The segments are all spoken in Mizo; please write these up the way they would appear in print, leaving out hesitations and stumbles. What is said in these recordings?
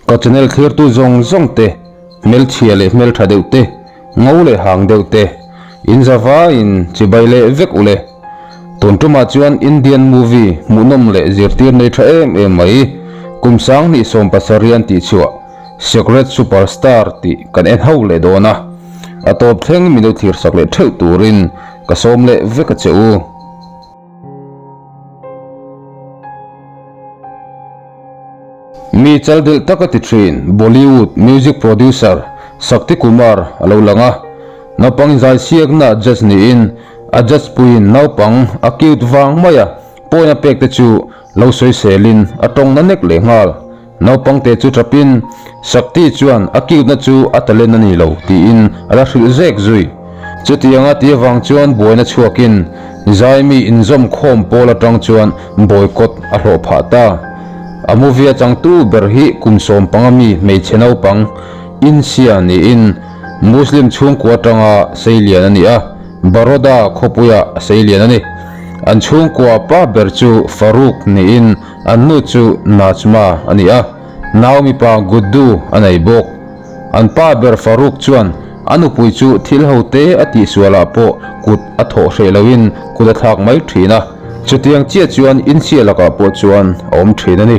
Ka channel thlirtu zawng zawng te, hmelchhia leh hmeltha deuh te, ngo leh hang deuh te, in zavaiin chibai leh vek ule. Tun tumah chuan Indian movie hmuhnawm leh zirtir nei tha em em mai, kum 2017 an tihchhuah Secret Superstar tih kan en ho leh dawn a, a tawp thleng min lo thlirsak leh theuh turin ka sawm leh vek a che u. Mi chaldelh tak a ti thin Bollywood music producer Shakti Kumar a lo lang a, naupang inzaisiakna judge niin a judge puiin naupang a cute vang mai a, point a pek te chu lo sawiselin a tawng na nek leh nghal. Naupangte chu tapin Shakti chuan a cute na chu a talent a ni lo tiin a la hrilh zek zui. Chutianga ti avang chuan buaina chhuakin Zaimi inzawm khawm pawl atang chuan boycott a hlawh phah ta. A movie a changtu ber hi kum 15 mi hmeichhe naupang Insia niin Muslim chhungkua atanga seilian a ni a, Baroda khawpuia a seilian a ni. An chhungkua pa ber chu Farooq niin An nu chu Najma a ni a, nau mipa Guddu a nei bawk. An pa ber Farooq chuan a nupui chu thil ho te a tihsualah pawh kut a thawh hreh loin kut a thlak mai thin a, chutiang chiah chuan inchhia lakah pawh chuan a awm thin a ni.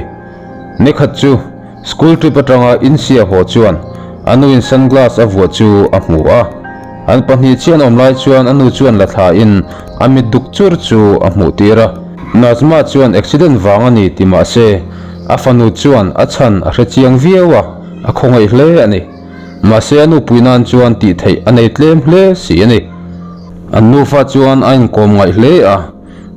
Nikhat chu School trip atanga inchhia haw chuan a nuin sunglass a vuah chu a hmu a, an pahnih chian awm lai chuan a nu chuan la thlain a mit duk chur chu a hmuh tir a. Najma chuan accident vang a ni ti mah se a fanu chuan a chhan a hre chiang viau a, a khawngaih hle a ni. Mahse a nupui nan chuan tih theih a nei tlem hle si a ni. An nufa chuan a inkawm ngaih hle a,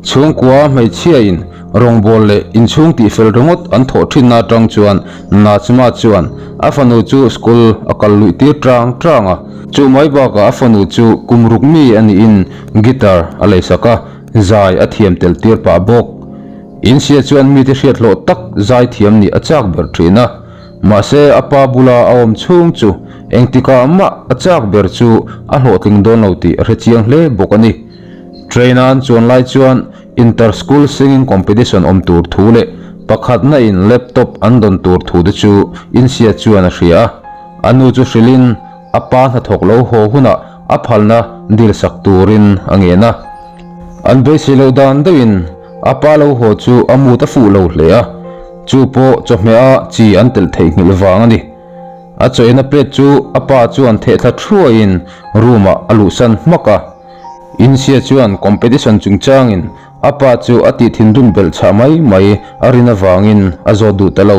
chhungkua hmeichhiain rawngbâwl leh inchhung tihfel ringawt an thawh thinna atang chuan Najma chuan a fanu chu school a kal luih tir tang tang a. Chu mai bakah a fanu chu kum ruk mi a niin guitar a leisak a. Zai a thiam tel tir pah bawk. Insia chuan mite hriat hlawh tak zai thiam nih a chak ber thin a. Mahse a pa bula a awm chhung chu engtikah mah a chak ber chu a hlawhtling dawn lo tih a hre chiang hle bawk a ni. Train a an chuan lai chuan Inter School Singing Competition awm tur thu leh pakhatna in laptop an dawn tur thu te chu Insia chuan a hria a. A nu chu hrilhin a pa hnathawk lo haw hunah a phalna dil sak turin a ngen a. An beisei loh dan deuhin a pa lo haw chu a mut a fuh lo hle a, chu pawh chawhmeh a chi an telh theihnghilh vang a ni. A chawina plate chu a pa chuan thehthla thuaiin room ah a luhsan hmak a. Insia chuan competition chungchangin a pa chu a tih thinrim belh chhah mai mai a rin avangin a zawt duh ta lo.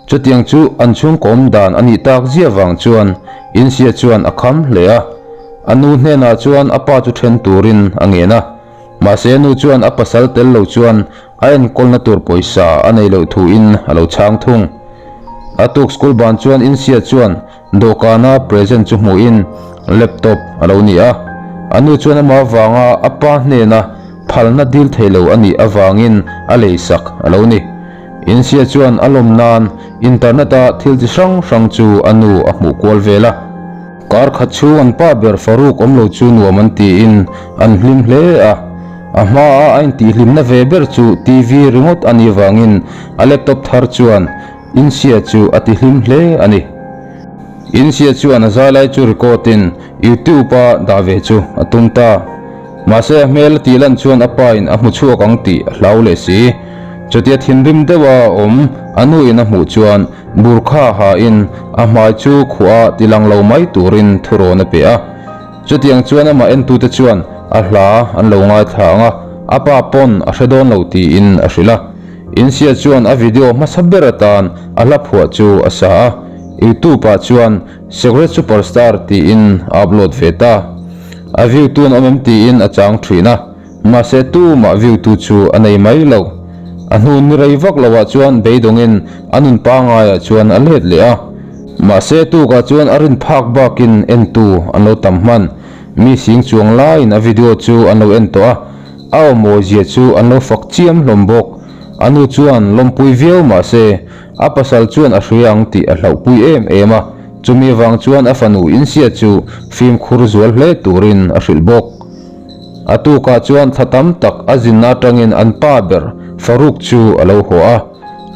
Chutiang chu an chhungkawm dan a nih tak zia vang chuan Insia chuan a kham hle a. A nu hnenah chuan a pa chu then turin a ngen a. Mahse a nu chuan a pasal tel lo chuan a enkawlna tur pawisa a nei loh thuin a lo chhang thung. A tuk school ban chuan Insia chuan Dawhkana present chu hmuhin laptop a lo ni a. A nu chuan amah avanga a pa hnena phalna dil thei lo a nih avangin a leisak a lo ni. Insia chuan a lawm nan internet-a thil chi hrang hrang chu a nu a hmuh kual vel a. Kar khat chhung an pa ber Farouk awm lo chu nuam an tiin an hlim hle a. A hmaa a intihhlimna ve ber chu TV ringawt a nih vangin a laptop thar chuan Insia chu a tihlim hle a ni. Insia chuan a zai lai chu record in YouTube a dah ve chu a tum ta. Mahse a hmel a tih lan chuan a pa in a hmu chhuak ang tih a hlau leh si. Chutia thinrim deuh a awm a nu in a hmuh chuan burkha ha in a hmai chu khuah a tilang lo mai turin thurawn a pe a. Chutiang chuan amah entute chuan a hla an lo ngaithla ang a, a pa pawn a hre dawn lo tiin a hrilh a. Insia chuan a video hmasa ber atan a hla phuah chu a sa a, YouTube ah chuan Secret Superstar tiin a upload ve ta. A view tu an awm em tiin a chang thin a, mahse tumah view tu chu a nei mai lo. A hnu ni rei vak lo ah chuan beidawngin a nun pangaiah chuan a let leh a. Mahse tukah chuan a rin phak bakin entu an lo tam hman. Mi sing chuang laiin a video chu an lo en tawh a. A aw mawizia chu an lo fak chiam hlawm bawk. A nu chuan lawmpui viau mah se, a pasal chuan a hria ang tih a hlauhpui em em a, chumi avang chuan a fanu insia chu fimkhur zual hle turin a hrilh bawk. A tukah chuan thla tam tak a zinna atangin an pa ber Farouk chu a lo haw a,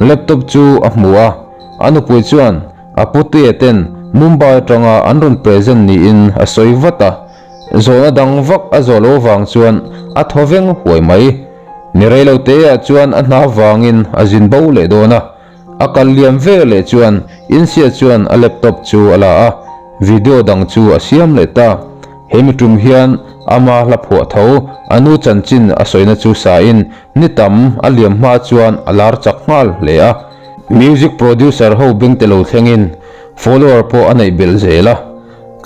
laptop chu a hmu a, a nupui chuan. A putea ten Mumbai atanga an rawn present niin a sawi vat a, zawhna dang vak a zawh loh avang chuan a thaw veng huai mai. Ni rei lo teah chuan a hna vangin a zin bo leh dawn a, a kal liam ve leh chuan Insia chuan a laptop chu a la a, video dang chu a siam leh ta. He mi tum hian ama hla phuah tho a nu chanchin a sawina chu sain ni tam a liam hma chuan a lar chak nghal hle a. Music producer ho bengte lo thlengin follower pawh a neih belh zel a,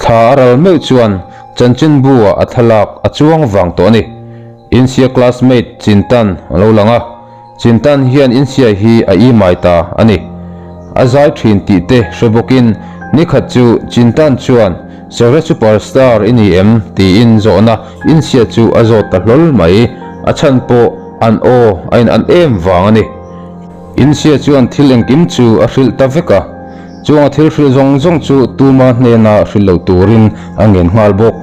thla a ral meuh chuan chanchinbu ah a thlalak a chuang vang tawh a ni. Insia classmate Chintan a lo lang a, Chintan hian Insia hi a imai ta a ni. A zai thin tih te hre bawkin nikhat chu Chintan chuan Sere superstar i ni em? tiin zawhna Insia chu a zawt ta hlawl mai, a chhan pawh an aw a in an em vang a ni. Insia chuan thil engkim chu a hrilh ta vek a, chuang a thil hrilh zawng zawng chu tuma hnena hrilh lo turin a ngen nghal bawk.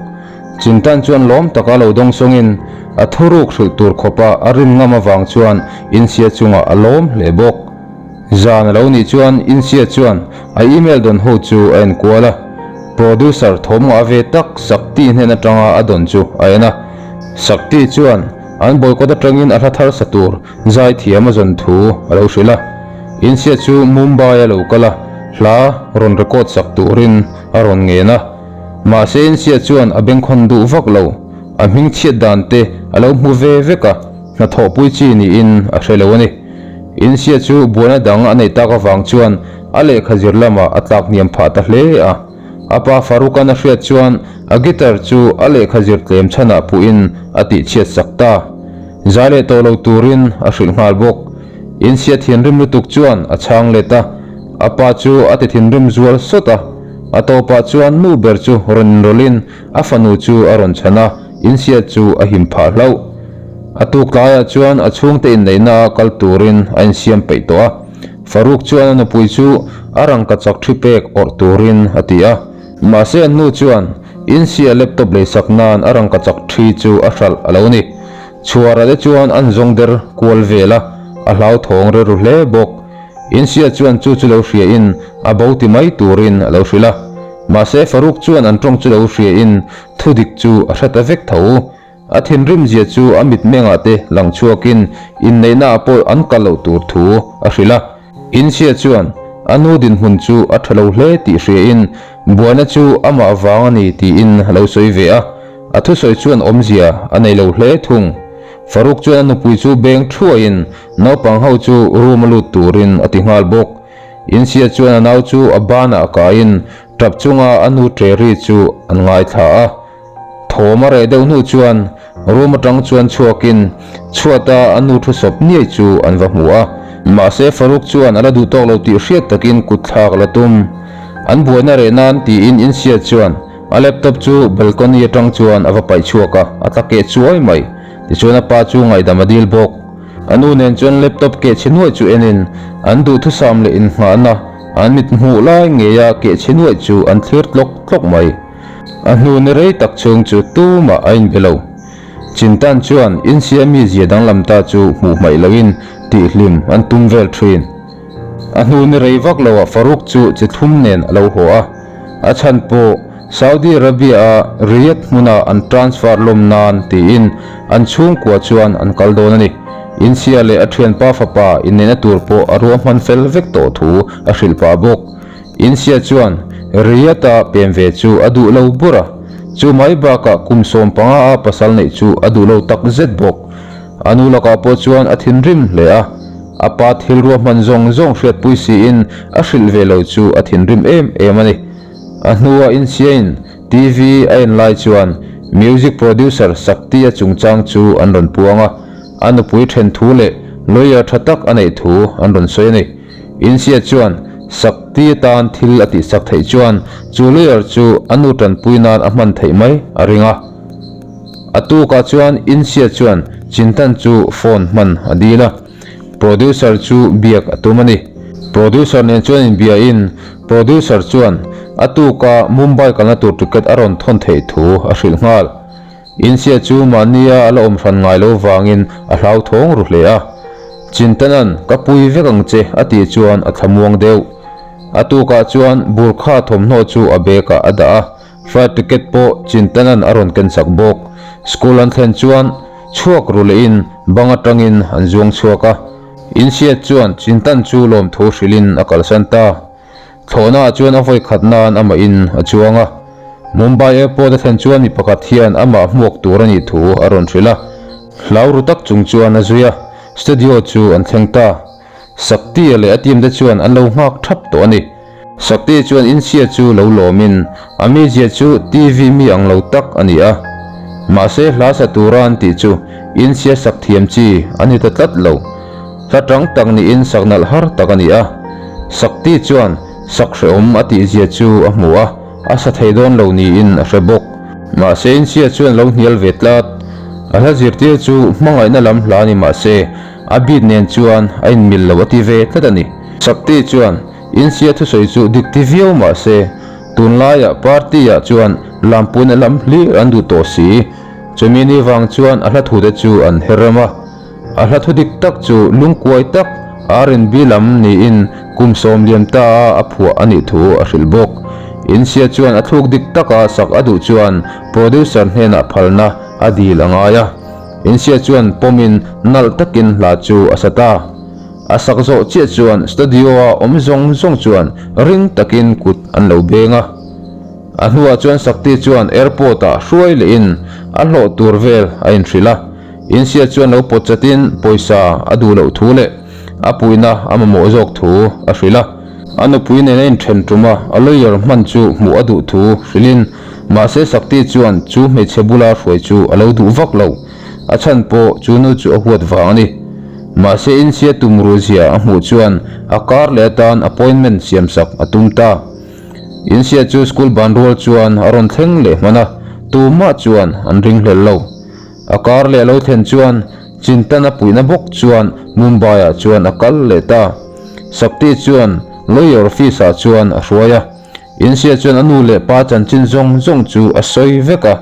Chintan chuan lawm taka lo dawng sawngin a thuruk hrilh tur khawpa a rin ngam avang chuan Insia chungah a lawm hle bawk. Zan a lo nih chuan Insia chuan a email dawn ho chu a enkual a, producer thawm ngah ve tak Sakti hnen atanga a dawn chu a en a. Sakti chuan an boycott atangin a hla thar sa tur Zaithiam a zawn thu a lo hrilh a, Insia chu Mumbai a lo kal a, hla rawn record sak turin a rawn ngen a. Mahse Insia chuan a bengkhawn duh vak lo, a hming chhiat dan te a lo hmu ve vek a, hnathawhpui chi niin a hre lo a ni. Insia chu buaina dang a neih tak avang chuan a lehkha zir lamah a tlak hniam phah ta hle a. A pa Farukan a hriat chuan a guitar chu a lehkha zir tlem chhanah puhin a tihchhiat sak ta. Zai leh tawh lo turin a hrilh nghal bawk. Insia thinrim lutuk chuan a chhang let a, a pa chu a ti thinrim zual sawt a. A tawpah chuan nu ber chu rawn inrawlhin a fanu chu a rawn chhan a, Insia chu a him phah hlauh. A tuk tlaiah chuan a chhungte inneihna a kal turin a insiam peih tawh a. Farouk chuan a nupui chu a rangkachak thi pek awrh turin a ti a. Mahse a hnu chuan Insia laptop leisak nan a rangkachak thi chu a hralh a lo ni. Chhuara te chuan an zawng der kual vel a, a hlauthawng rilru hle bawk. Insia chuan chu chu lo hria in a bo ti mai turin a lo hrilh a. Mahse Farouk chuan an tawng chu lo hria in thudik chu a hre ta vek tho. A thinrim zia chu a mitmengah te lang chhuakin inneihna ah pawh an kal loh tur thu a hrilh a. Insia chuan a nu dinhmun chu a tha lo hle tih hriain buaina chu amah vang a ni tiin a lo sawi ve a, a thusawi chuan awmzia a nei lo hle thung. Farouk chuan a nupui chu beng thuaiin naupang ho chu room a lut turin a ti nghal bawk. Insia chuan a nau chu a banah kaiin tap chunga a nu Terry chu an ngaithla a. Thawm a reh deuh hnu chuan room atang chuan chhuakin chhuata a nu thu sawp niai chu an va hmu a. Mahse Farouk chuan a la duh tawk lo tih hriat takin kut thlak a la tum. An buaina reh nan tiin Insia chuan a laptop chu balcony atang chuan a va paih chhuak a, a tla keh chuai mai. Tichuan a pa chu ngaihdam a dil bawk. A nu nen chuan laptop keh chhe nuaih chu enin an duhthusam leh innghahna an mit hmuh lai ngeia keh chhe nuaih chu an thlir tlawk tlawk mai. A hnu ni rei tak chhung chu tumah a inbe lo. Chintan chuan Insia mizia danglam ta chu hmuh hmaih loin tihhlim an tum vel thin. A hnu ni rei vak loah Farouk chu chi thlum nen a lo haw a, a chhan pawh Saudi Arabia-a Riyadh hmuna an transfer lawm nan tiin an chhungkua chuan an kal dawn a ni. Insia leh a thianpa fapa inneihna tur pawh a ruahman fel vek tawh thu a hrilh pah bawk. Insia chuan Riyadh-a pem ve chu a duh lo bur a, chu mai bakah kum 15 a pasal neih chu a duh lo tak zet bawk. A nu lakah pawh chuan a thinrim hle a, a pa thil ruahman zawng zawng hriatpui siin a hrilh ve lo chu a thinrim em em a ni. A hnua Insia-in TV a en lai chuan music producer Sakti-a chungchang chu an rawn puang a, a nupui then thu leh lawyer tha tak a neih thu an rawn sawi a ni. Insia chuan Sakti atan thil a tihsak theih chuan chu lawyer chu a nu tanpui nan a hman theih mai a ring a. A tukah chuan Insia chuan Chintan chu phone hman a dil a, producer chu biak a tum a ni. Producer nen chuan inbiain producer chuan a tuka Mumbai kalna tur ticket a rawn thawn theih thu a hrilh nghal. Insia chu mahnia a la awm hran ngai lo vangin a hlauthawng ru hle a. Chintanan, Ka pui vek ang che, a tih chuan a thlamuang deuh. A tukah chuan burkha thawmhnaw chu a bag ah a dah a, flight ticket pawh Chintan-a'n a rawn ken sak bawk. School an thlen chuan chhuak ru lehin bang atangin an zuang chhuak a. Insiat chuan Chintan chu lawmthu hrilhin a kalsan ta. Thlawhnaah chuan a vawi khat nan amah in a chuang a. Mumbai airport a thlen chuan mi pakhat hian amah hmuak tur a nih thu a rawn hrilh a. Hlau ru tak chung chuan a zui a, studio chu an thleng ta. Sakti-a leh a team te chuan an lo nghak thap tawh a ni. Sakti chuan inchhia chu lo lawmin a mizia chu TV mi ang lo tak a ni a. Mahse hla sa tura an tih chu inchhia sak thiam chi a ni ta tlat lo. Hla tang tak niin sak nalh har tak a ni a. Sakti chuan sak hrehawm a tihzia chu a hmu a, a sa thei dawn lo niin a hre bawk. Mahse inchhia chuan lo hnial ve tlat. A hla zirtir chu hmangaihna lam hla ni mahse a beat nen chuan a inmil lo a ti ve tlat a ni. Sakti chuan Insia thusawi chu dik ti viau mah se, tunlaiah party-ah chuan lampuina lam hlir an duh tawh si. Chumi ni vang chuan a hla thute chu an her rem a. A hla thu dik tak chu lungkuai tak R&B lam niin kum sawm liam ta a a phuah a nih thu a hrilh bawk. Insia chuan a thluk dik taka sak a duh chuan producer hnenah phalna a dil a ngai a. Insia chuan pawmin nalh takin hla chu a sa ta. A sak zawh chiah chuan studio-a awm zawng zawng chuan ring takin kut an lo beng a. A hnuah chuan Sakti chuan airport-ah hruai lehin a hlawh tur vel a inhrilh a. Insia chuan lo pawt chatin pawisa a duh loh thu leh a puihna a mamawh zawk thu a hrilh a. A nupui nen a inthen tum a, a lawyer hman chu hmuh a duh thu hrilhin mahse Sakti chuan chu hmeichhe bula hruai chu a lo duh vak lo. A chhan pawh chu nu chu a huat vang a ni. Mahse inchhia tum ru zia a hmuh chuan a kar leh atan appointment siam sak a tum ta. Inchhia chu school ban rual chuan a rawn thleng leh hman a, tumah chuan an ringhlel lo. A kar leh a lo thlen chuan Chintan a puihna bawk chuan Mumbai ah chuan a kal leh ta. Sakti chuan lawyer office ah chuan a hruai a. Insia chuan a nu leh pa chanchin zawng zawng chu a sawi vek a,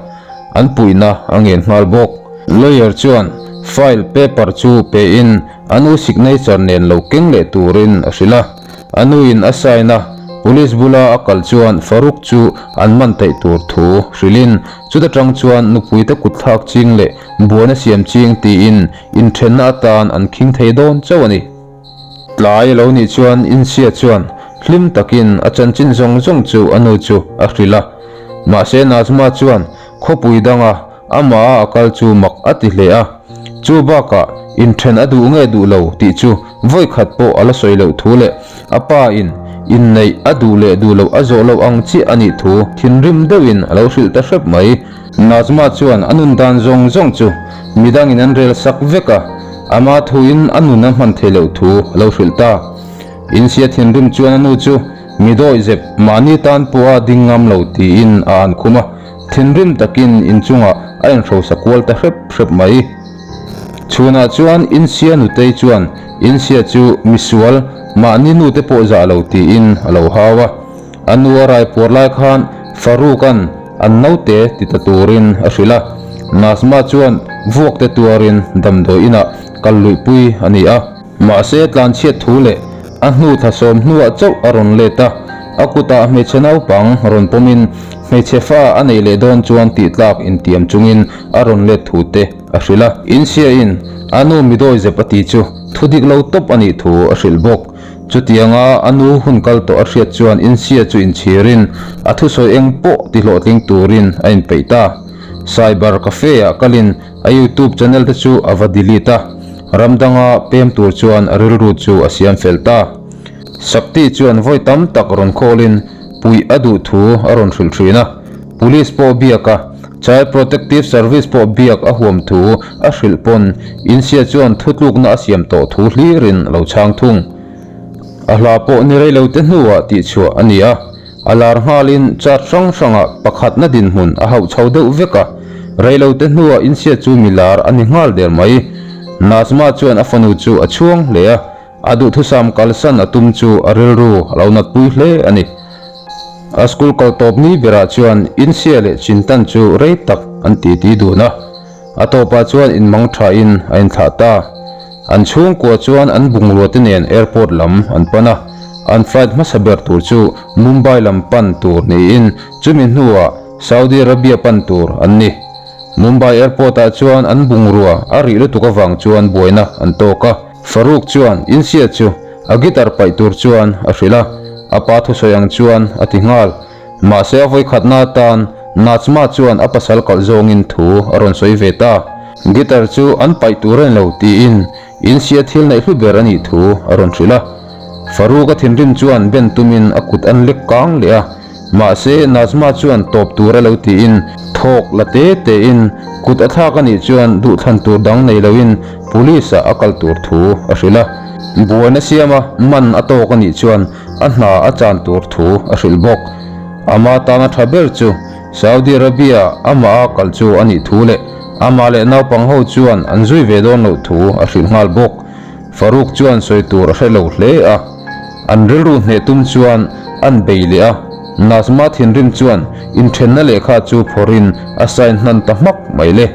an puihna a ngen nghal bawk. Lawyer chuan file paper chu pein a nu signature nen lo keng leh turin a hrilh a. A nuin a sign a, police bula a kal chuan Farouk chu an man theih tur thu hrilhin chuta tang chuan nupuite kutthlak ching leh buaina siam ching tiin inthenna atan an khing thei dawn chauh a ni. Tlai a lo nih chuan Insia chuan hlim takin a chanchin zawng zawng chu a nu chu a hrilh a. Mahse Nazma chuan khawpui danga amah a kal chu mak a ti hle a. Chu bakah inthen a duh nge duh lo tih chu vawi khat pawh a la sawi loh thu leh a pa in inneih a duh leh duh loh a zawh loh ang chiah a nih thu thinrim deuhin a lo hrilh ta hrep mai. Nazma chuan a nun dan zawng zawng chu midangin an rel sak vek a, ama thuin a nun a hman theih loh thu a lo hrilh ta. Insia thinrim chuan a nu chu mi dawih zep mahni tan pawha ding ngam lo tiin a an khum a, thinrim takin inchungah a inhrosa kual ta hrep hrep mai. Chhunah chuan Insia nutei chuan Insia chu misual mahni nute pawh zah lo tiin a lo hau a. A nu a raipuar lai khan Farouk-a'n an naute ti ta turin a hrilh a, Nazma chuan vuak te tuarin damdawi inah kal luihpui a ni a. Mahse tlanchhiat thu leh a hnu thlasawm hnuah chauh a rawn let a, a kutah hmeichhe naupang rawn pawmin hmeichhe fa a neih leh dawn chuan tihtlak intiam chungin a rawn let thu te a hrilh a. Insiain a nu midawizep a ti chu thudik lo tawp a nih thu a hrilh bawk. Chutianga a nu hun kal tawh a hriat chuan Insia chu inchhirin a thusawi eng pawh ti hlawhtling turin a inpeih ta. Cyber Cafe-ah kalin a YouTube channel te chu a va delete a, ram danga pem tur chuan a rilru chu a siam fel ta. Sakti chuan vawi tam tak rawn call-in puih a duh thu a rawn hrilh thin a, Police pawh biak a, Child Protective Service pawh biak a huam thu a hrilh pawn Insia chuan thutlukna a siam tawh thu hlirin a lo chhang thung. A hla pawh ni rei lo te hnuah tihchhuah a ni a, a lar nghalin chart hrang hrangah pakhatna dinhmun a hauh chho deuh vek a, rei lo te hnuah Insia chu mi lar a ni nghal der mai. Nazma chuan a fanu chu a chhuang hle a, A duhthusam kalsan a tum chu a rilru a lo natpui hle a ni. A school kal tawp ni berah chuan Insia leh Chintan chu rei tak an titi dun a. A tawpah chuan inmang thain a inthlah ta. An chhungkua chuan an bungrua te nen airport lam an pan a. An flight hmasa ber tur chu Mumbai lam pan tur niin chumi hnuah Saudi Arabia pan tur an ni. Mumbai airport ah chuan an bungrua a rih lutuk avang chuan buaina an tawk a. Farooq chuan Insia chu a guitar paih tur chuan a hrilh a, a pa thusawi ang chuan a ti nghal. Mahse a vawikhatna atan Najma chuan a pasal kalh zawngin thu a rawn sawi ve ta. Guitar chu an paih tur a ni lo tiin Insia thil neih hlu ber a nih thu a rawn hrilh a. Farouk a thinrim chuan ben tumin a kut an lek kang leh a, mahse Najma chuan tawp tur a lo tiin thawk la te tein kut a thlak a nih chuan duhthlan tur dang nei loin police ah a kal tur thu a hrilh a. Buaina siama man a tawk a nih chuan a hna a chan tur thu a hrilh bawk. Ama tana tha ber chu Saudi Arabia amah a kal chu a nih thu leh amah leh naupang ho chuan an zui ve dawn loh thu a hrilh nghal bawk. Farouk chuan sawi tur a hre lo hle a, an rilru hneh tum chuan an bei leh a, Nazma thinrim chuan inthenna lehkha chu phawrhin a sign hnan ta hmak mai le.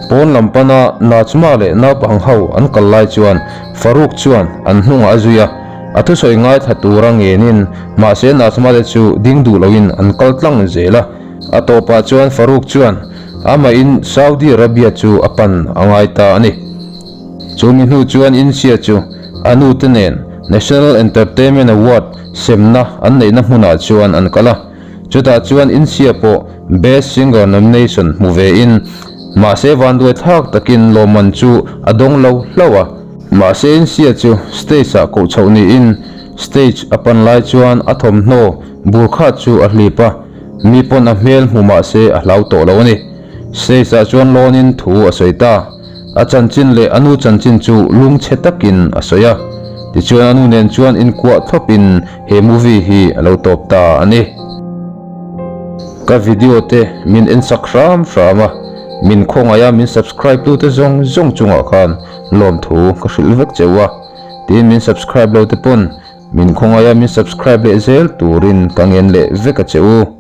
Pawn lam pana Nazma leh naupang ho an kal lai chuan Farouk chuan an hnungah a zui a, a thusawi ngaithla tura ngenin mahse Nazma te chu ding duh loin an kal tlang zel a. A tawpah chuan Farouk chuan amahin Saudi Arabia chu a pan a ngai ta a ni. Chu mi hnu chuan Insia chu a nute nen National Entertainment Award semna an neihna hmunah chuan an kal a. Chutah chuan Insia pawh Best Singer nomination hmu vein mahse vanduai thlak takin lawmman chu a dawng lo hlauh a. Mahse Insia chu stage-ah koh chhoh niin stage a pan lai chuan a thawmhnaw burkha chu a hlip a, mi pawn a hmel hmu mahse a hlau tawh lo a ni. Stage-ah chuan lawnin thu a sawi ta. A chanchin leh a nu chanchin chu lungchhe takin a sawi a, tichuan a nu nen chuan inkuah thlawpin he movie hi a lo tawp ta a ni. Ka video te min en sak hram hram a, min khawngaih a min subscribe tu te zawng zawng chungah khan lawmthu ka hrilh vek cheu a, tin min subscribe lo te pawn min khawngaih a min subscribe leh zel turin ka ngen leh vek a che u.